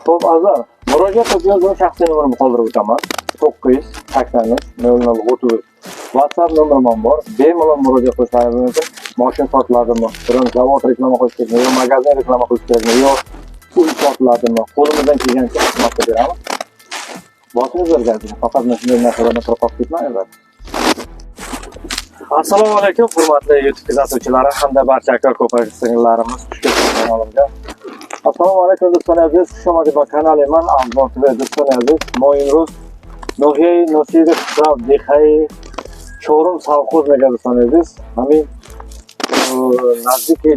Xo'p, azizlar, murojaat qilib o'zim shaxsiy nomerimni qoldirib o'taman. 983 00 33. WhatsApp nomerim ham bor. Bemalol murojaat qilishlaringiz mumkin. Mashina sotiladimi? Biron zavod reklama qilish kerakmi? Yo magazin reklama qilish kerakmi? Yo uy sotiladimi? Qo'limizdan kelgancha xizmat qilib beramiz. Boshingizga gapini. Faqat mana shunday narsalarni qilib qolib ketmanglar. Assalomu alaykum, hurmatli YouTube kuzatuvchilari hamda barcha aka ko'pak singillarimiz, xush kelibsiz kanalimga. Assalomu alaykum, do'stlar aziz, xush omadid ба канали ман Афғон ТВ. Дӯстони азиз, мо имрӯз ноҳияи Носири Хусрав, деҳаи чорум совхоз мега, дӯстони азиз. Ҳамин наздики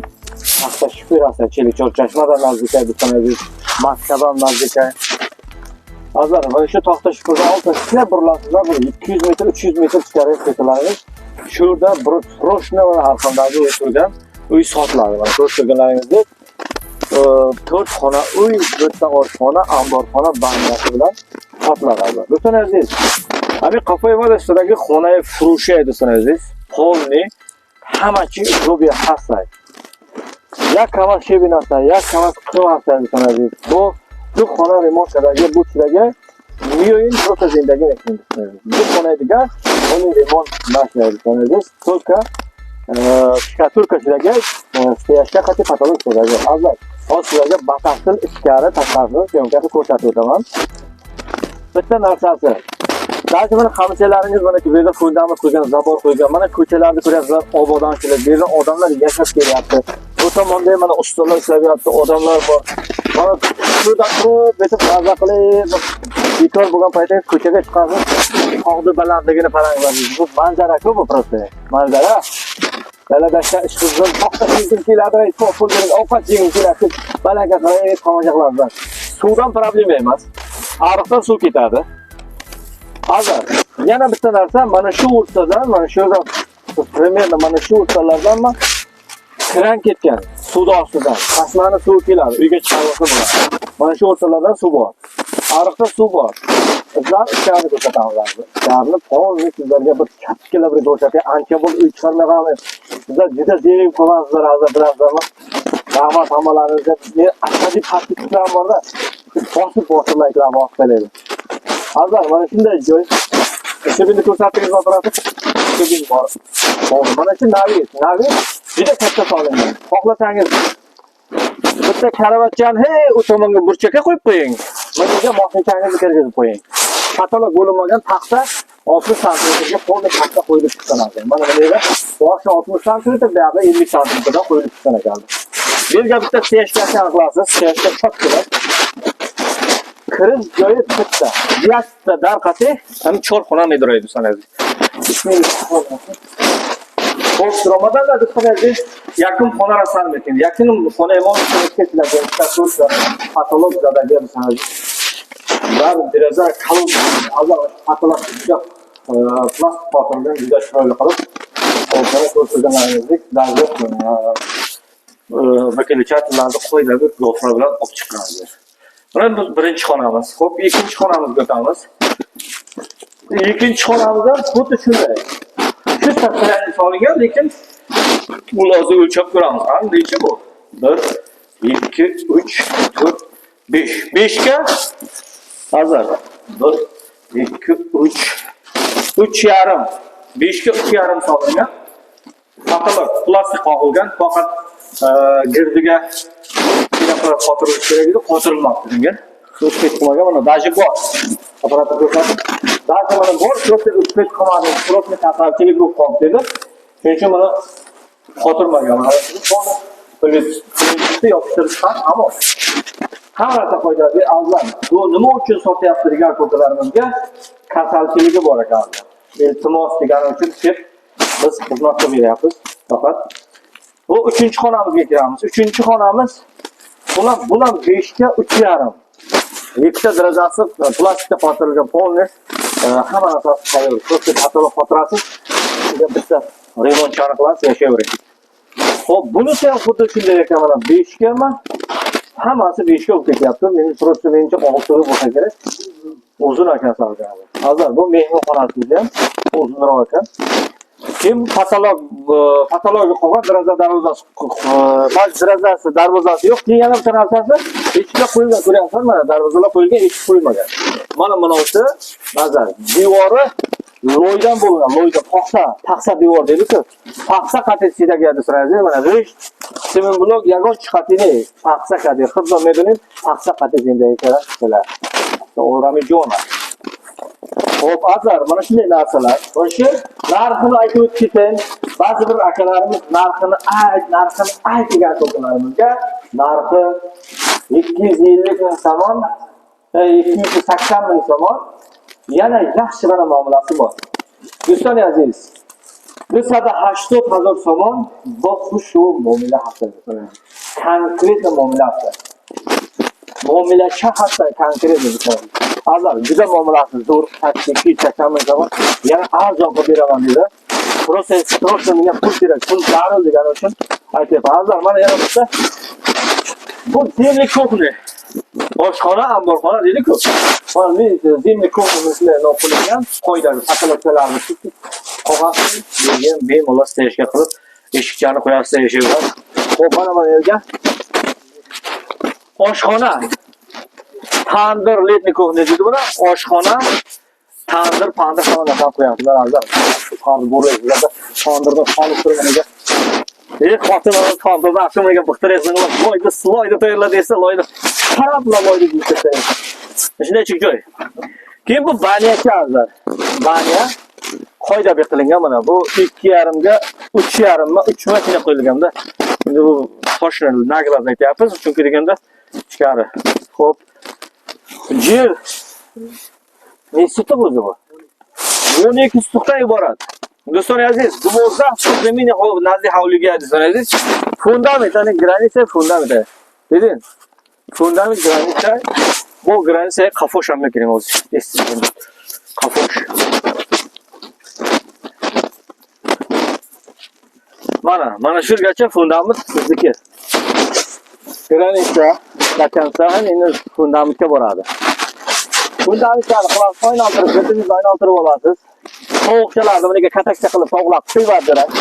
Пахташукур аст, 44 чашмада наздикай, дӯстони азиз, мактабам наздикай. Azizlar, mana shu Taxtashukurdan olsa sizlar burilasizlar, bir 200 metr, 300 metr ichkariga ketalaringiz. Shu yerda bir срочно har qanday uy turgan uy sotiladi. Mana ko'rib turganlaringizdek, to'rt xona uy, bitta oshxona, omborxona, banyasi bilan sotiladi, azizlar. Do'stlar aziz, ҳамин қафои ма дастадаги хонаи фурӯшие, дӯстони азиз, полный ҳама чи условия ҳастай. Як камаз щебень ҳастай, як камаз қум ҳастай, дӯстони азиз. Бо ду хона ремонт кардаги, буд шудаги, меоем, просто зиндагӣ мекунем, дӯстони азиз. Ду хонаи дигар ҳоли ремонт нашуда, дӯстони азиз, только штукатурка шудаги, стяжка қати потолок шудаги. Азизlar, hozir sizlarga batafsil ichkari tashqarisini съёмка qilib ko'rsatib o'taman. Bitta narsasi, даже mana qamchalaringiz, mana bu yerda fundament qo'ygan, забор qo'ygan, mana ko'chalarni ko'ryapsizlar, obodonchilik, bu yerda odamlar yashab kelyapti. Bu tomonda ham mana ustalar ishlab yotibdi, odamlar bor. Mana şuradan turib, bitib maza qilib, bekor bo'lgan paytingiz ko'chaga chiqasiz, tog'ni balandligini qaranglar. Bu manzara-ku bu просто. Manzara. Dala dashtda ish qizg'in, paxta yegim keladi, pul berib ovqat yegim keladi. Balandga qarab tomosha qilasizlar. Suvdan problema emas. Ariqdan suv ketadi. Hozir yana bitta narsa, mana shu o'rtadan, mana shu yerdan, примерно mana shu o'rtalardanmi kran ketgan suvni ostidan. Chashmani suvi keladi, uyga chiqarib olsa bo'ladi. Mana shu o'rtalardan suv bor. Ariqda suv bor. Bizlar ichkarini ko'rsatamiz hozir. Ichkarini полный sizlarga bir chapkala bir ko'rsatay. Ancha bo'ldi uy chiqarmaganmiz. Sizlar juda zerikib qolgansizlar hozir, bilasizlarmi? Rahmat hammalaringizga. Men ashaddiy подписчик larim borda, bosib bosib layklar bosib qo'yadi. Hozir mana shunday joy. Щебень ni ko'rsatdingiz, operator? Щебень bor. Hop, mana shu навес. Навес juda katta solingan. Xohlasangiz bitta karavotchani hey u tomonga burchakka qo'yib qo'ying. Mana yerga moshinchangizni kirgizib qo'ying. Потолок bo'linmagan, taxta 60 santimetrga полный taxta qo'yilib chiqqan ekan. Mana bu yerga boshi 60 santimetr, buyog'i 50 santimetrdan qo'yilib chiqqan ekan. Bu yerga bitta стяжка qilasiz, стяжка cho'tkina. Kirish joyi bitta. Bitta darqati ham cho'r xona meduraydi sanadi. Xo'p, Ramadan da do'stlar, yakun xona rasm mekin. Yakun xona imom ketishlar, штукатурка, потолок zadagi sanadi. Dar deraza kalon, Allah, потолок juda plastik qotirilgan, juda chiroyli qilib. O'rtada ko'rganlaringizdek, даже выключатель larni qo'yiladi, gofra bilan olib chiqqan. Mana bu birinchi xonamiz. Xo'p, ikkinchi xonamizga o'tamiz. Ikkinchi xonamiz ham xuddi shunday. Shu состояние solingan, lekin bu hozir o'lchab ko'ramiz. Ha, necha bu? 1, 2, 3, 4, 5. 5 ga hazır. 1, 2, 3, 3 yarim. 5 ga 3 yarim solingan. Потолок plastik qoqilgan, faqat girdiga pinoplast qotirilishi kerak edi, qotirilmabdi degan. Успеть qilmagan, mana даже bor. Operator ko'rsatib, даже mana bor, просто успеть qilmadi, просто kasalchilik bo'lib qoldi dedi. Shuning uchun mana qotirmagan. Mana shuni плинтус ni yopishtirib chiqar, tamom. Hamma narsa foydali, azizlar. Bu nima uchun sotyapti degan ko'kalarimizga kasalchiligi bor ekan. Iltimos degani uchun deb biz xizmat qilib beryapmiz faqat. Bu uchinchi xonamizga kiramiz. Uchinchi xonamiz bular 5 ga 3,5. Ikkita darajasi plastikda qotirilgan, полный hamma narsasi tayyor. Просто потолок qotirasiz, unga bitta remontchani qilasiz, yashayvering. Xo'p, bunisi ham xuddi shunday ekan, mana 5 gami? Hammasi 5 ga bo'lib ketyapti. Men просто menimcha 6 ga bo'lsa kerak. Uzun ekan salgani. Hozir bu mehmonxonasi ham uzunroq ekan. Keyin потолок, потолок i qolgan, deraza darvozasi, darvozasi yo'q. Keyin yana bitta narsasi, ichida Eshiklar qo'yilgan, ko'ryapsizlar, mana darvozalar qo'yilgan, eshik qo'yilmagan. Mana bunisi nazar. Devori loydan bo'lgan, loydan paxsa, paxsa devor deydi-ku. Paxsa qatisiga do'stlar, mana g'isht, sement blok yagon chiqatini, paxsa qati, xuddi medinin paxsa qatisindagi kerak. O'rami jona. Xo'p, azizlar, mana shunday narsalar. O'sha narxini aytib o'tib ketay. Ba'zi bir akalarimiz narxini ayt, narxini ayt degan to'lqinlarimizga narxi 250 ming somon, 280 ming somon. Yana yaxshi mana muomalasi bor. Do'stlar aziz, 280 hazor somon бо хушу муомила ҳаста. Конкретно муомила ҳаста. Muomilacha ҳаста конкретно. Azizlar, juda muomalasi zo'r, 280 ming somon. Yana arzon qilib beraman dedi. Просто срочно menga pul kerak, pul zarur degani uchun aytyapman. Azizlar, mana yana bitta bu зимний кухня. Oshxona, omborxona deydi-ku. Mana зимний кухня sizlar qilingan, qo'ydagi потолокlarni qog'oz degan bemalol стеночка qilib eshikchani qo'yasizlar eshiklar. Xo'p, mana yerga oshxona, tandir, летний кухня deydi buni. Oshxona, tandir, pandir hamma narsani qo'yasizlar azizlar. Tandir bo'laydi, tandirda qonib turganiga. Xotin ana tandirda akşamga bixtiraysan, loyda, loyda tayyorla desa, loyda qarabla loyda yeyib tashlaysan. Shunday joy. Keyin bu баня cha azizlar. Баня qoidabek qilingan mana bu 2,5 ga 3,5 mi 3 mashina qo'yilganda. Endi bu toshni наглядно aytyapmiz, chunki deganda ichkari. Xo'p. Yer nechi sotix o'zi bu? 12 sotixdan iborat. Do'stlar aziz, 12 sotix замин назди hovliga do'stlar aziz. Фундамент, ana граница фундамент. Dedin? Фундамент граница. Bu граница qafosh ham kerak o'zi. Esingizda. Qafosh. Mana shu yergacha fundament sizniki. Граница до конца endi fundamentga boradi. Fundamentlarni qilasiz, aylantirib, o'zingiz aylantirib olasiz. Tovuqchalarni buniga katakcha qilib tovuqlar qo'yib beradi.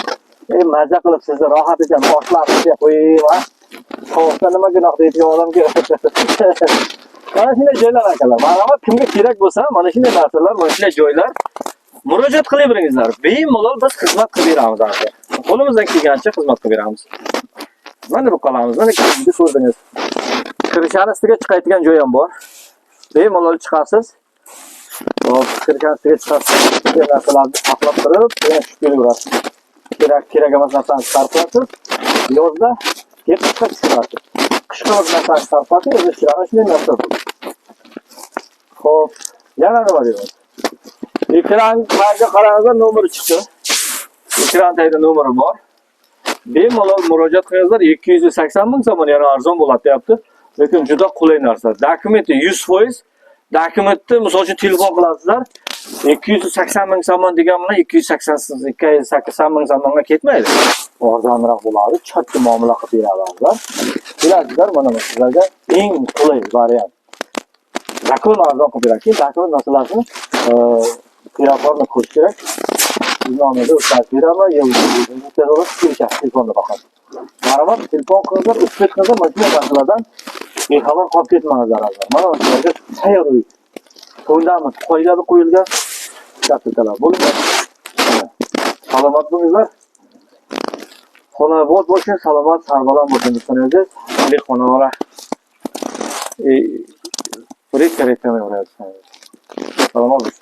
Maza qilib sizni rohat ekan, oshlar qo'yib, ha. Tovuqda nima gunoh deydigan odam kerak. Mana shunday joylar akalar. Marhamat, kimga kerak bo'lsa, mana shunday narsalar, mana shunday joylar murojaat qilaveringizlar. Bemalol biz xizmat qilib beramiz aka. Qo'limizdan kelgancha xizmat qilib beramiz. Mana bu qalamiz, mana keyingi ko'rdingiz. Kirishani ustiga chiqadigan joy ham bor. Bemalol chiqasiz. Hop, kirishani ustiga chiqasiz. Shunday narsalarni saqlab turib, yana tushib kelaverasiz. Kerak emas narsani chiqarib qo'yasiz. Yozda keyin qishga tushirasiz. Qishqa bir narsani chiqarib qo'yasiz, o'zi tushiradi. Shunday narsa bu. Xo'p, yana nima deymiz? Ekran tagiga qarangizlar, nomeri chiqdi. Ekran tagida nomeri bor. Bemalol murojaat qilingizlar, 280 ming so'm yana arzon bo'ladi deyapti. Lekin juda qulay narsa. Dokumenti 100%. Dokumentni misol uchun telefon qilasizlar. 280 ming so'm degan bilan 280 ming so'mga ketmaydi. Arzonroq bo'ladi, chotki muomala qilib beradi. Bilasizlar, mana bu sizlarga eng qulay variant. Zakon arzon qilib beradi. Keyin dokument masalasini qiyoflarni ko'rish kerak. Nomida o'tkazib beraman, yo o'tkazib telefonda faqat. Marhamat, telefon qilinglar, uspet qilinglar, mana shunday narsalardan bexabar qolib ketmangizlar azizlar. Mana shularga tayyor uy. Fundament qoidada qo'yilgan kapitallar bo'lgan. Salomat bo'linglar. Xonobod bo'lsin, salomat, sarbaland bo'lsin do'stlar aziz. Xonavora. Редко-редко Salomat bo'lsin.